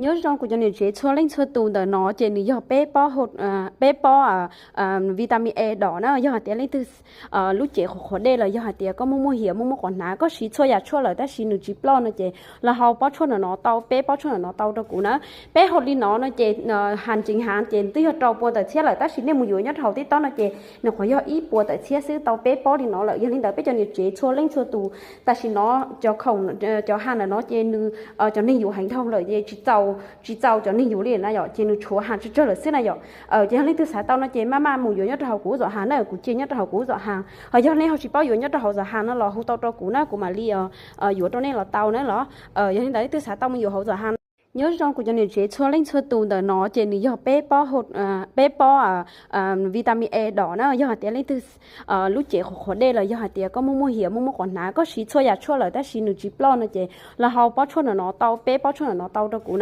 Nyob zoo kuv cov niam tsev txhua leej txhua tus, ntawm no ces nws yog peb pob, peb pob vitamin A dom na. Yog hais tias leej twg lub cev qhuav qhuav dej los yog hais tias koj muaj muaj hiav muaj muaj quav hnav, koj siv txhua yam tshuaj lawm tab sis nws tsis ploj no ces los haus pob tshuaj no no tau, peb pob tshuaj no no tau rau kuv na. Peb haus li no no ces, hais tseem hais ces twb yog rau pua tawm txhiab lawm tab sis nej mus yuav nyob rau hauv TikTok no ces nws qhuav yog ib puas tawm txhiab xwb tau peb pob li no lawm. Yog li ntawd peb cov niam tsev txhua leej txhua tus, tam sim no cov khoom, cov ha ntawm no ces nws, cov neeg yuav heev dhau lawm ces tsis txaus, tsis txaus cov neeg yuav li na yom, ces nws tshuav ha tsawg tsawg lawm xwb na yom. Ces yog leej twg xav tau no ces maj maj mus yuav nyob rau hauv kuv zom ha na, kuv cia nyob rau hauv kuv zom ha. Ho yog nej ho tsis paub yuav nyob rau hauv zom ha no los hu tau rau kuv na, kuv mam li yuav rau nej los tau na los. Yog li ntawd leej twg xav tau mus yuav hauv zom ha. Nyob zoo kuv cov niam tsev txhua leej txhua tus, ntawm no ces nws yog peb pob, peb pob vitamin A dom na. Yog hais tias leej twg lub cev qhuav qhuav dej los yog hais tias koj muaj muaj hiav muaj muaj quav hnav, koj siv txhua yam tshuaj lawm tab sis nws tsis ploj no ces los haus pob tshuaj no no tau, peb pob tshuaj no no tau rau kuv